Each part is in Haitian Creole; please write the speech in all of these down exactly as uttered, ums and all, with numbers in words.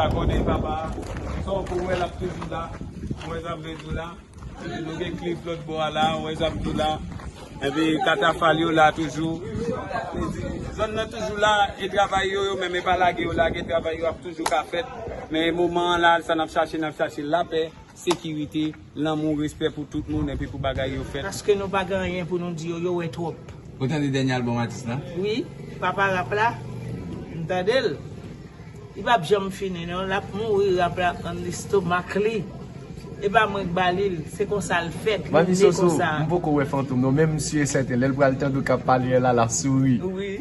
Abòne papa, sa w pou wè l ap toujou la. Ou wè sa m vle di w la. Nou gen Cliff lòt bò a la, ou wè sa m di w la. Epi katafal yo la toujou. Zòn nan toujou la, e travay yo, yo menm e pa lage yo lage, travay yo ap toujou ka fèt. Men moman an la, sa n ap chache, n ap chache lapè, sekirite, lanmou, respè pou tout moun, epi pou bagay yo fèt. Paske nou pa gen anyen pou nou di yo, yo wè twòp. Ou tande dènye albòm atis la? Wi, papa rap la, m tande l. Li p ap janm fini non, l ap mouri rap la an lestomak li. E pa mwen k ba li l, se konsa l fèt, li Mami ne Soso, konsa. M poko wè Fantom non, men m si e sèten, lè l pral tande w k ap pale a la, l ap souri. Wi,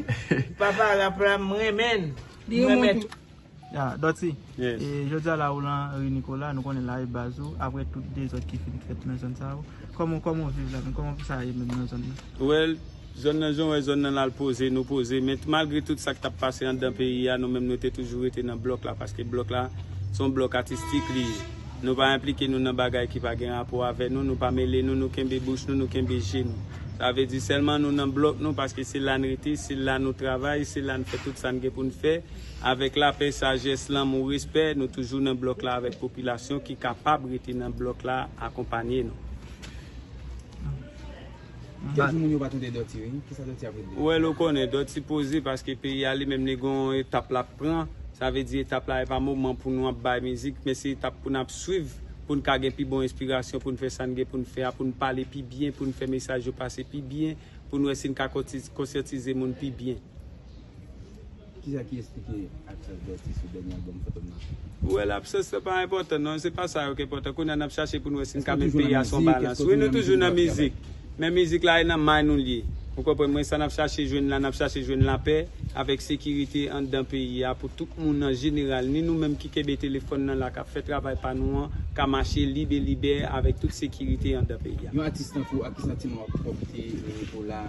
papa rap la, m renmen l. M renmen tout. Ya, Dòti, Yes. e, jodi a la ou lan Ri Nikola, nou konnen la e baz ou, apre tout dezòd ki fin fèt nan zòn sa yo, kòman, kòman w viv la menm, kòman sa ye menm nan zòn nan? Well, zòn nan, jan w wè zòn nan la l poze, nou poze, men t-, malgre tout sa k t ap pase anndan peyi a, nou menm nou te toujou rete nan blòk la, paske blòk la, se yon blòk atistik li ye. Nou pa enplike nou nan bagay ki pa gen rapò avè nou, nou pa mele nou, nou kenbe bouch nou, nou kenbe je nou. Sa vle di sèlman nou nan blòk nou, paske se la n rete, se la nou travay, se la n fè tout sa n gen pou n fè. Avèk lapè, sajès, lanmou, respè, nou toujou nan blòk la avèk popilasyon ki kapab rete nan blòk la, akonpanye nou. Kèk jou moun yo pa tande Dòti, wi. Kisa Dòti ap regle? Well, ou konnen, Dòti poze paske peyi a li menm li gon etap l ap pran. Sa vle di etap la e pa moman pou nou ap bay mizik, men se etap pou n ap swiv, pou n ka gen pi bon enspirasyon, pou n fè sa n gen pou n fè a, pou n pale pi byen, pou n fè mesaj yo pase pi byen, pou n wè si n ka konti-, konsyantize moun pi byen. Kisa ki eksplike absans Dòti sou dènye albòm Fantom nan? Well, absans lan pa enpòtan non, se pa sa yo ki enpòtan. Kounye a n ap chache pou n wè si n ka met peyi a sou balans. Wi, nou toujou nan mizik. Men mizik la e nan may nou l ye. Ou konprann mwen, sa n ap chache jwenn la, n ap chache jwenn lapè avèk sekirite anndan peyi a pou tout moun an jeneral, ni nou menm ki kenbe telefòn nan la, k ap fè travay pa nou an, ka mache lib e libè avèk tout sekirite anndan peyi a. Yon atis tankou w, ak ki santiman w ap pwofite pou la?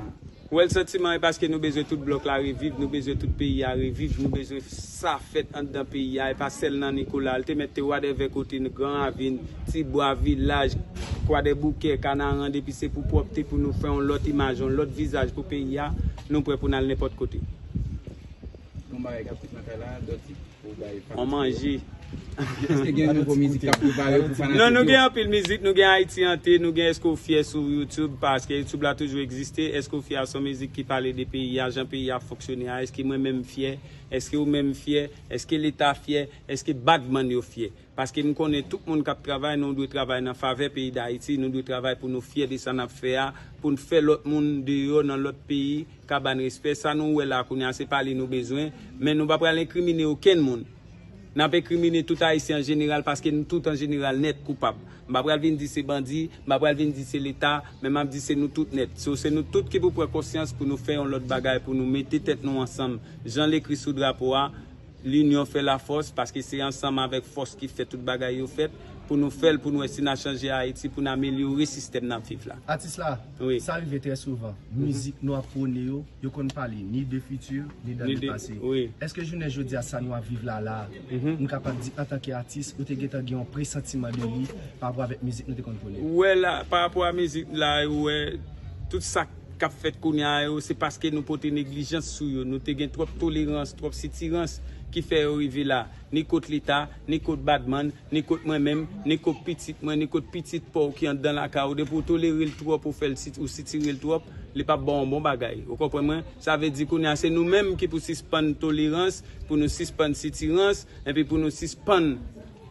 Well, santiman e paske nou bezwen tout blòk la reviv, nou bezwen tout peyi a reviv, nou bezwen sa fèt anndan peyi a, e pa sèl nan Nikola. L te mèt te wadèvè kote, Gran Ravin, Tibwa, Vilaj, Kwadèboukè, Kanaran, depi se pou pwòpte, pou nou fè yon lòt imaj, yon lòt vizaj pou peyi a, nou prè pou n al nenpòt kote. Yon bagay k ap fèt nan kay la, Dòti. On manje. Èske gen nouvo mizik k ap prepare pou fanatik yo? Non, nou gen anpil mizik, nou gen Ayiti Ante, nou gen Èske w fyè sou YouTube, paske YouTube la toujou egziste. Èske w fyè a se yon mizik ki pale de peyi a, jan peyi a fonksyone a. Èske mwen menm m fyè? Èske ou menm fyè? Èske Leta fyè? Èske badman yo fyè? Paske m konnen tout moun k ap travay, nou dwe travay nan favè peyi Dayiti, nou dwe travay pou nou fyè de sa n ap fè a, pou n fè lòt moun deyò nan lòt peyi ka ba n respè. Sa nou wè la kounye a, se pa li nou bezwen, men nou pa pral enkrimine okenn moun. N ap enkrimine tout Ayisyen an jeneral, paske nou tout an jeneral nèt koupab. M pa pral vin di se bandi, m pa pral vin di se Leta, men m ap di se nou tout nèt. So, se nou tout ki pou pran konsyans pou nou fè yon lòt bagay, pou nou mete tèt nou ansanm. Jan l ekri sou drapo a, Linyon fè lafòs, paske se ansanm avèk fòs ki fè tout bagay yo fèt, pou nou fè l, pou nou wè si n a chanje Ayiti, pou n amelyore sistèm n ap viv la. Atis la, Wi. sa rive trè souvan. Mizik nou ap pwone yo, yo konn pale ni de fiti, ni dan Ni de de, pase. wi. Èske jounen jodi a sa nou ap viv la la, Mhm. nou kapab di antanke atis, ou te gentan gen yon presantiman de li pa rapò avèk mizik nou te konn pwone? Wè la, pa rapò a mizik la, ou wè, tout sa k ap fèt kounye a yo, se paske nou pote neglijans sou yo. Nou te gen twòp tolerans, twòp sitirans ki fè yo rive la. Ni kot Leta, ni kot badman, ni kot mwen menm, ni kot pitit mwen, ni kot pitit pa w ki anndan lakay ou. Depi w tolere l twòp, ou fè l sit-, ou sitire l twòp, li p ap ba w yon bon bagay. Ou konprann mwen? Sa vle di kounye a se nou menm ki pou sispann tolerans, pou nou sispann sitirans, epi pou nou sispann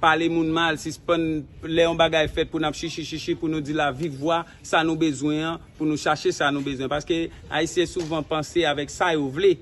pale moun mal, sispann lè yon bagay fèt pou n ap chichi chichi, pou nou di la viv vwa, sa nou bezwen an, pou nou chache sa nou bezwen. Paske Ayisyen souvan panse avèk sa yo vle.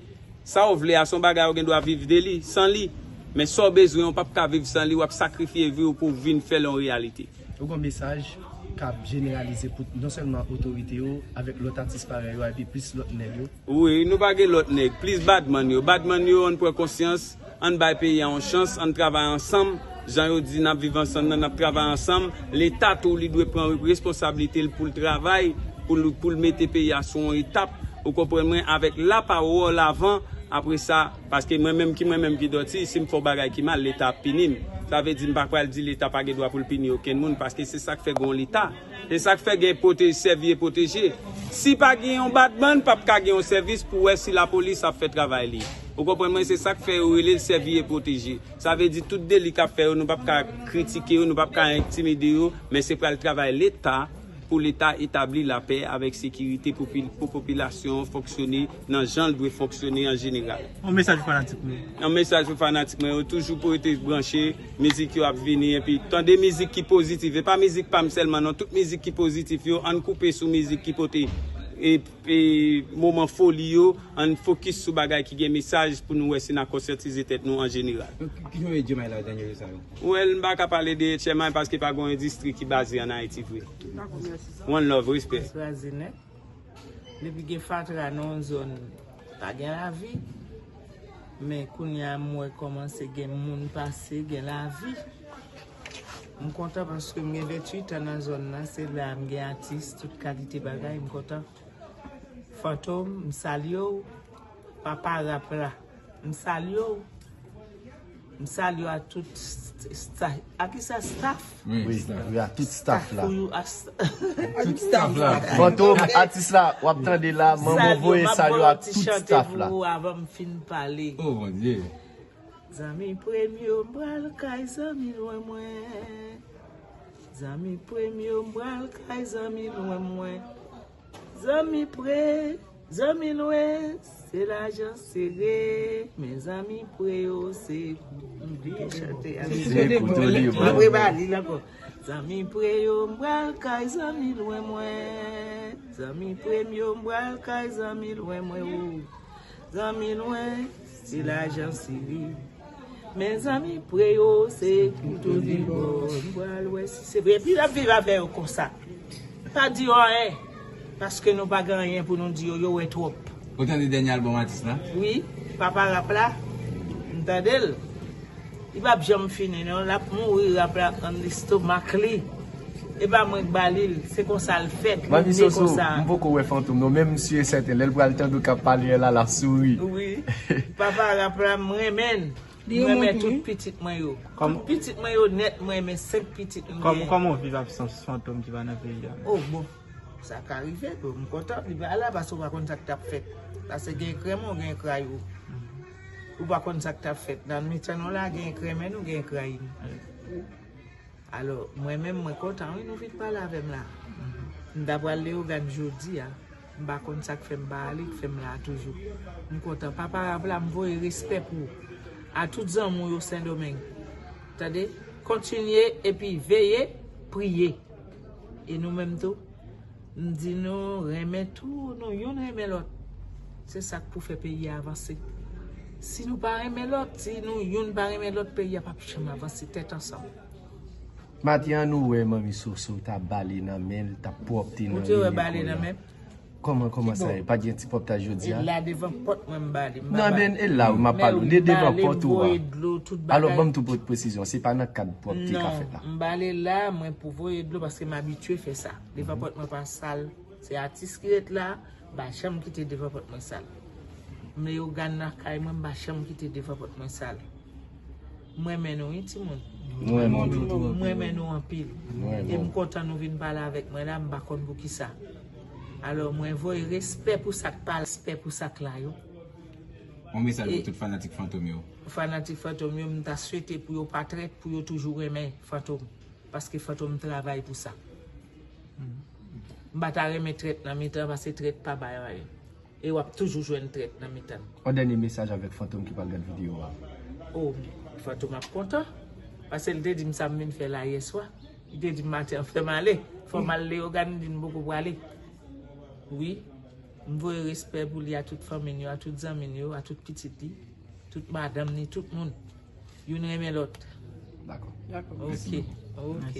Sa w vle a, se yon bagay ou gen dwa viv de li, san li. Men sa w bezwen, ou p ap ka viv san li, w ap sakrifye vi w pou w vin fè l yon reyalite. Ou gen yon mesaj k ap jeneralize pou non sèlman otorite yo, avèk lòt atis parèy yo, epi plis lòt nèg yo? Wi, nou pa gen lòt nèg. Plis badman yo. Badman yo, ann pran konsyans, ann bay peyi a yon chans, ann travay ansanm. Jan yo di n ap viv ansanm nan, n ap travay ansanm. Leta tou, li dwe pran responsablite l pou l travay, pou l, pou l mete peyi a sou yon etap. Ou konprann mwen, avèk lapawòl avan, apre sa, paske mwen menm ki, mwen menm ki Dòti, si m fè yon bagay ki mal, Leta ap pini m. Sa vle di m pa pral di Leta pa gen dwa pou l pini okenn moun, paske se sa k fè gen yon Leta. Se sa k fè gen pwote-, sèvi e pwoteje. Si pa gen yon badman, p ap ka gen yon sèvis pou wè si lapolis ap fè travay li. Ou konprann mwen, se sa k fè yo rele l sèvi e pwoteje. Sa vle di tout deli k ap fè yo, nou p ap ka kritike yo, nou p ap ka entimide yo, men se pral travay Leta pou Leta etabli lapè avèk sekirite pou, pou popilasyon an fonksyone nan jan l dwe fonksyone an jeneral. Yon mesaj pou fanatik mwen. Yon mesaj pou fanatik mwen yo, toujou pou rete branche, mizik yo ap vini, epi tande mizik ki pozitif. E pa mizik pa m sèlman, non, tout mizik ki pozitif yo, ann koupe sou mizik ki pote e, e moman foli yo, ann fokis sou bagay ki gen mesaj pou nou wè si n a konsyantize tèt nou an jeneral. Ki jan w wè H M I la dènye jou sa yo? Well, m pa ka pale de H M I paske pa gen yon endistri ki baze ann Ayiti vre. One love, respè. Kraze nèt. Depi gen fatra nan yon zòn, pa gen lavi. Men kounye a m wè kòmanse gen moun pase, gen lavi. M kontan paske m gen venntuit an nan zòn nan, se la m gen atis, tout kalite bagay, m kontan. Fantom, m salye w. Papa rap la, m salye w. M salye w a tout st- sta- a ki sa staff? Wi, wi, a tout staff la. Tout staff la. Fantom, atis la, w ap tande la, manman voye salye a tout staff la. Pou ou avan m fin pale. Oh, Bondye. Zanmi premye yo, m pral kay zanmi lwen mwen. Zanmi premye yo, m pral kay zanmi lwen mwen. Zanmi pre, zanmi lwen, se lajan sere. Men zanmi pre yo, se kout m bliye chante a. Se kout ou li, m ap rebali l ankò. Zanmi pre yo, m pral kay zanmi lwen mwen. Zanmi premye yo, m pral kay zanmi lwen mwen, o. Zanmi lwen, se lajan sere. Men zanmi pre yo, se kouto de bò. M pral wè si se vre. Epi l ap viv avè yo konsa. Pa di yo anyen. Paske nou pa gen anyen pou nou di yo, yo wè twòp. Ou tande dènye albòm atis la? Wi, Papa Rap la. M tande l. Li p ap janm fini, non. L ap mouri, rap la, an lestomak li. E pa mwen k ba li l, se konsa l fèt, li ne konsa. Manmi Soso, m poko wè Fantom, non, men m si e sèten, lè l pral tande w k ap pale a la, l ap souri. Wi. Papa rap la, m renmen l. M renmen tout pitit mwen yo. Tout pitit mwen yo nèt, m renmen senk pitit m genyen. Kòman w viv absans Fantom ki pa nan peyi a? Oh, bon. Sa ka rive, bon, m kontan li pa la, paske w pa konn sa k t ap fèt. Paske gen krèmen w, gen kray ou. Ou pa konn sa k t ap fèt. Nan mitan nou la, gen krèmen nou, gen kray nou. Alò, mwen menm, mwen kontan, wi, nou vin pale avè m la. M ta pral Leyogàn jodi a. M pa konn sa k fè m pa ale, k fè m la toujou. M kontan. Papa rap la, m voye respè pou ou. A tout zanmi w yo Sendomeng. Tande? Kontinye epi veye, priye. E nou menm tou, m di nou renmen tou, nou youn renmen lòt. Se sa k pou fè peyi a avanse. Si nou pa renmen lòt, si nou youn pa renmen lòt, peyi a p ap janm avanse tèt ansanm. Maten an, nou wè Manmi Soso t ap bale nan men l, t ap pwòpte nan limyè kò la. Ou te wè bale nan men m? Kòman, kòman sa ye? Pa gen ti pwòptaj jodi a? E la devan pòt mwen m bale, m pa bale. Non, men e la wi, m ap pale w. De devan pòt ou a. Alò, ban m tou pot presizyon, se pa nan kad pwòpte k ap fèt la. Non, m bale la, mwen pou voye dlo paske m abitye fè sa. Devan pòt mwen pa sal. Se atis ki ret la, m pa janm kite devan pòt mwen sal. M Leyogàn lakay mwen, m pa janm kite devan pòt mwen sal. M renmen nou, wi, timoun. M renmen nou tou. M renmen nou anpil. E m kontan nou vin pale avèk mwen la, m pa konn poukisa. Alò, mwen voye respè pou sa k pa la, respè pou sa k la yo. Yon mesaj pou tout fanatik Fantom yo. Fanatik Fantom yo, m ta swete pou yo pa trèt, pou yo toujou renmen Fantom. Paske Fantom travay pou sa. M pa ta renmen trèt nan mitan, paske trèt pa bay anyen. E w ap toujou jwenn trèt nan mitan n. Yon dènye mesaj avèk Fantom ki pral gad videyo a. O, Fantom ap kontan. Paske l te di m sa m vin fè la yèswa. Li te di m maten an fè m ale. Fò m al Leyogàn, m di m poko prale. Wi. M voye respè pou li a tout fanmi n yo, a tout zanmi n yo, a tout pitit li, tout madanm ni, tout moun. Youn renmen lòt. Dakò. Dakò. Ok. Ok.